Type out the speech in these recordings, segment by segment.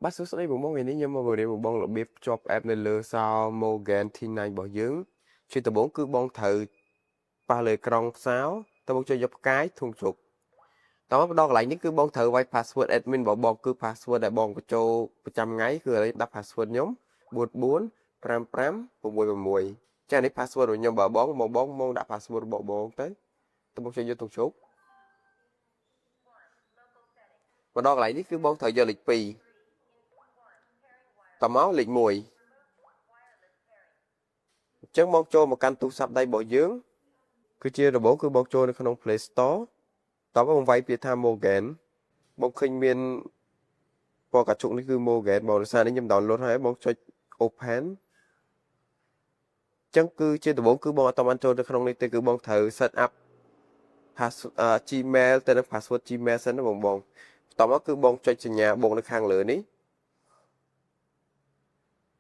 បាទសួស្តីបងបងថ្ងៃនេះខ្ញុំមកបង្រៀនបងបងរបៀបភ្ជាប់ app នៅលើសោ Mogan T9 របស់យើងជាដំបូងគឺបងត្រូវប៉ះលើក្រង់សោតើបងចុចយកផ្កាយធុងជុកតោះមកដល់កន្លែងនេះគឺបងត្រូវវាយ password admin របស់បងគឺ password ដែលបងបញ្ចូលប្រចាំថ្ងៃគឺឥឡូវដាក់ password ខ្ញុំ445566ចានេះ password របស់ខ្ញុំបើបងបងបងមកដាក់ password របស់បងទៅតើបងចុចយកធុងជុកមកដល់កន្លែងនេះគឺបងត្រូវយកលេខ2តមកលេខ1អញ្ចឹងបងចូលមកកាន់ទូរស័ព្ទដៃរបស់យើងគឺជាដំបូងគឺបងចូលនៅក្នុង Play Store តោះបងវាយពាក្យថា Mogan បងឃើញមានពណ៌កាជុកនេះគឺ Mogan បងដោយសារនេះខ្ញុំ download ហើយបងចុច open អញ្ចឹងគឺជាដំបូងគឺបងអត់បានចូលទៅក្នុងនេះទេគឺបងត្រូវ set up pass Gmail ទៅនឹង password Gmail សិនណាបងបងបន្ទាប់មកគឺបងចុចសញ្ញាបូកនៅខាងលើនេះ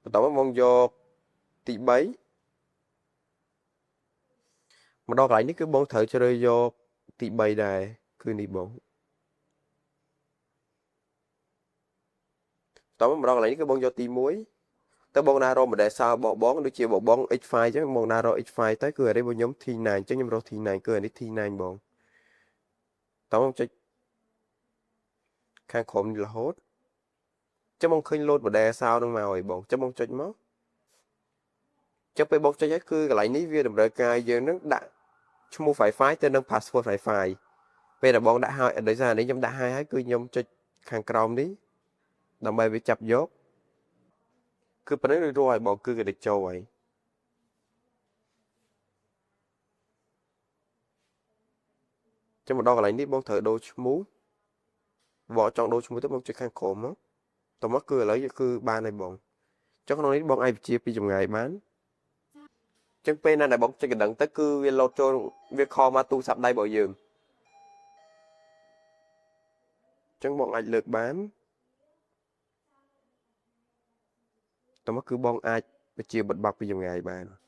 បន្ទាប់មកបងយកទី3មកដល់កន្លែងនេះគឺបងត្រូវជ្រើសយកទី3ដែរគឺនេះបងតោះមកដល់កន្លែងនេះគឺបងយកទី1ទៅបងណារក model សោរបស់បងដូចជាបងបង X5 អញ្ចឹងបងណារក X5 ទៅគឺអានេះរបស់ខ្ញុំ T9 អញ្ចឹងខ្ញុំរក T9 គឺអានេះ T9 បងតោះបងចុចខាងក្រោមនេះរហូតចាំបងឃើញលោត model សោនឹងមកហើយបងចាំបងចុចមកចាំពេលបងចុចហើយគឺកន្លែងនេះវាតម្រូវការយើងនឹងដាក់ឈ្មោះ Wi-Fi ទៅនឹង password Wi-Fi ពេលដែលបងដាក់ហើយដោយសារនេះខ្ញុំដាក់ហើយហើយគឺខ្ញុំចុចខាងក្រោមនេះដើម្បីវាចាប់យកគឺប៉ុណ្្នេះរួចរាល់ហើយបងគឺគេទៅចូលហើយចាំមកដល់កន្លែងនេះបងត្រូវដូរឈ្មោះបងចង់ដូរឈ្មោះទៅបងចុចខាងក្រោមមកតមកគឺឥឡូវគឺបានហើយបងចុះក្នុងនេះបងអាចបញ្ជាពីចម្ងាយបានចឹងពេលណាដែលបងចុចកណ្ដឹងទៅគឺវាលោតចូលវាខលមកទូរស័ព្ទដៃរបស់យើងចឹងបងអាចលើកបានតមកគឺបងអាចបញ្ជាបិទបាក់ពីចម្ងាយបាន។